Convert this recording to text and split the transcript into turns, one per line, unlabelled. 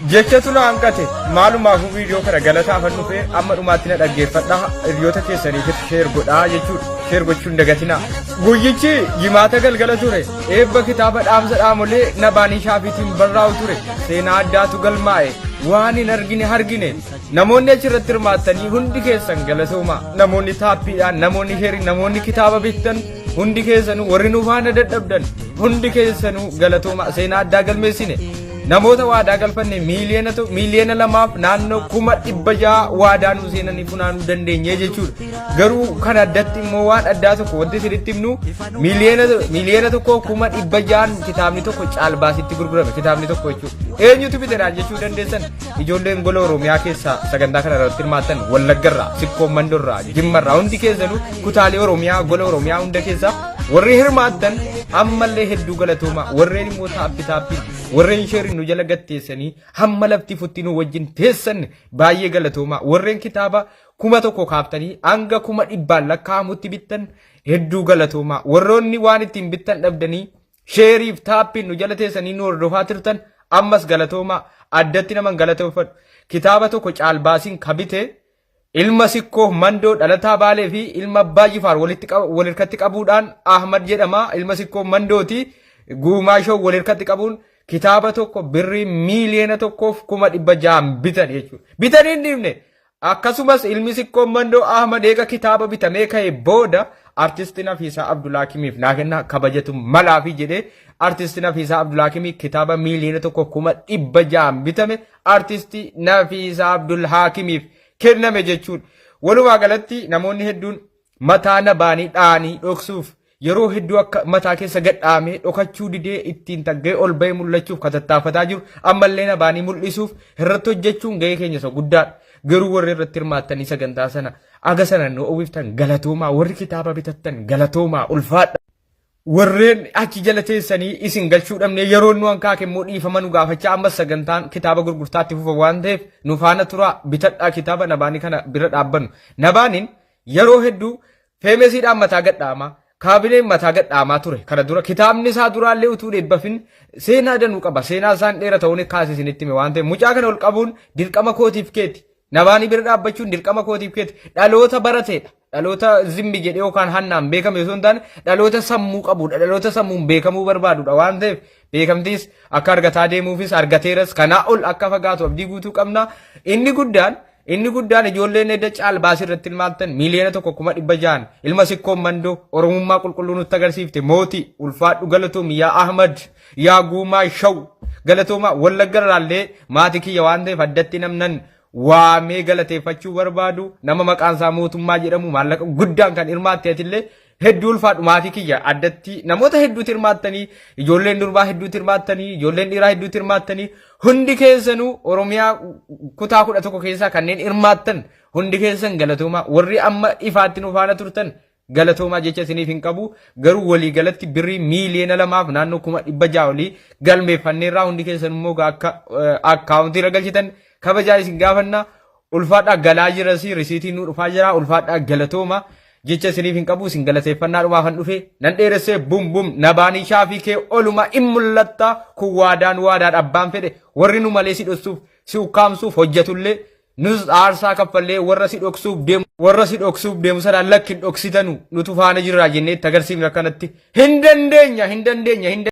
Jechatu na hanqate. Maalumaafuu viidiyoo kana galataafan dhufee amma dhumaatti na dhaggeeffadha. Hiriyoota keessaniifis share godhaa jechuudha. Share gochuun dagatinaa. Guyyichi Jimaata galgala ture. Eebba kitaaba dhaamsa dhaamolee Nabaanii Shaafiitiin barraa'u ture. Seenaa addaatu galmaa'e. Waan hin argine argine. Namoonni achirratti hirmaattanii hundi keessan galatoomaa. Namoonni taappiidhaan, namoonni sheerii, namoonni kitaaba bittan hundi keessanuu warri nu faana dadhabdan hundi keessanuu galatoomaa. Seenaa addaa galmeessine. Namoota waadaa galfanne 2,000,000 naannoo 600,000 waadaa nu seenanii funaanuu dandeenye jechuudha. Garuu kan addatti immoo waan addaa tokko wanti isinitti himnu 1,600,000 kitaabni tokko caalbaasitti gurgurame kitaabni tokko jechuudha. Eenyutu bitedhaan jechuu dandeessan ijoolleen gola Oromiyaa keessaa sagantaa kana irratti hirmaattan Wallaggarraa, Sikkoo Mandorraa, Jimmarraa hundi keessanuu kutaalee Oromiyaa gola Oromiyaa hunda keessaa warri hirmaattan ammallee hedduu galatoomaa warreen immoo taappi taappiin warreen sheerin nu jala gatteessanii hamma lafti futti nu wajjin teessan baay'ee galatoomaa warreen kitaaba 1000 kaaftanii hanga 100,000 lakkaa'amutti bittan hedduu galatoomaa warroonni waan ittiin bittan dhabdanii sheeriif taappiin nu jala teessanii nu hordofaa turtan ammas galatoomaa addatti naman galateeffadhu kitaaba tokko caalbaasiin kabite Ilma Sikkoo Mandoo dhalataa Baalee fi ilma Abbaa Jifaar walitti wal hirkatti qabuudhaan Ahmad jedhama. Ilma Sikkoo Mandooti. Guumaa Shoo wal hirkatti qabuun kitaaba tokko birrii 1,600,000 bitan jechuudha. Bitanii hin dhiifne. Akkasumas ilmi Sikkoo Mandoo Ahmad eega kitaaba bitamee ka'e booda artisti Nafiisaa Abdulaakimiif naa kennaa kabajatu malaafi jedhee artisti Nafiisaa Abdulaakimii kitaaba 1,600,000 bitame artisti Nafiisaa Abdulhaakimiif kenname jechuudha. Walumaa galatti namoonni hedduun mataa na baanii dha'anii dhoksuuf yeroo hedduu akka mataa keessa gad dhahamee dhokachuu didee ittiin taggee ol ba'ee mul'achuuf kan tattaafataa jiru ammallee na baanii mul'isuuf irratti hojjechuun gahee keenya isa guddaadha. Garuu warri irratti hirmaattanii sagantaa sana aga sana nu uwwiftan galatoomaa warri kitaaba bitattan galatoomaa ulfaadha. Warreen achi jala teessanii isin galchuu dhabnee yeroo nu hankaake immoo dhiifama nu gaafachaa ammas sagantaan kitaaba gurgurtaatti fufa waan ta'eef nu faana turaa bitadhaa kitaaba Nabaanii kana bira dhaabbannu. Nabaaniin yeroo hedduu feemesiidhaan mataa gadhaamaa kaabineen mataa gadhaamaa ture kana dura kitaabni isaa duraallee utuu dheebbafin seenaa danuu qaba seenaa isaan dheera ta'uun kaase isinitti hime waan ta'eef mucaa kana ol qabuun dirqama kootiif keeti. Nabaanii bira dhaabbachuun dirqama kootiif keeti. Dhaloota barateedha. Dhaloota zimmi jedhee yookaan hannaan beekame osoo hin taane dhaloota sammuu qabudha. Dhaloota sammuun beekamuu barbaadudha waan ta'eef beekamtiis akka argataa deemuufis argateeras kanaa ol akka fagaatu abdii guutuu qabna. Inni guddaan ijoolleen edda caalbaasii irratti hirmaattan 1,600,000 ilma Sikkoon Mandoo Oromummaa qulqulluu nutti agarsiifte mootii ulfaadhu galatoomi yaa Ahmad yaa Guumaa Shaw galatoomaa. Wallagga irraallee maatii kiyya waan ta'eef addatti namnan waamee galateeffachuu barbaadu nama maqaan isaa Mootummaa jedhamu maallaqa guddaan kan hirmaatte atillee hedduu ulfaadhu. Maatii kiyya addatti namoota hedduutti hirmaattanii, ijoolleen durbaa hedduutti hirmaattanii, ijoolleen dhiiraa hedduutti hirmaattanii, hundi keessanuu Oromiyaa kutaa 11 keessaa kanneen hirmaattan hundi keessan galatoomaa. Warri amma ifaatti nu faana turtan galatoomaa jecha isiniif hin qabu. Garuu waliigalatti birrii 2,000,000 naannoo 600,000 olii galmeeffanneerraa. Hundi keessan immoo akka akkaawuntii irra galchitan kabajaa isin gaafanna. Ulfaadhaa, galaa jirasi, risiitiin nu dhufaa jira. Ulfaadhaa, galatooma jecha isiniif hin qabu. Isin galateeffannaa dhumaafan dhufe nan dheeressee. Bum bum Nabaanii Shaafii kee oluma in mul'atta. Kun waadaan waadaan abbaan fedhe warri nu malee si dhoksuuf si ukkaamsuuf hojjetullee nus aarsaa kaffallee warra si dhoksuuf deemu sanaan lakki hin dhoksitanu nutu faana jirraa jennee itti agarsiifna. Akkanatti hin dandeenya, hin dandeenya, hin.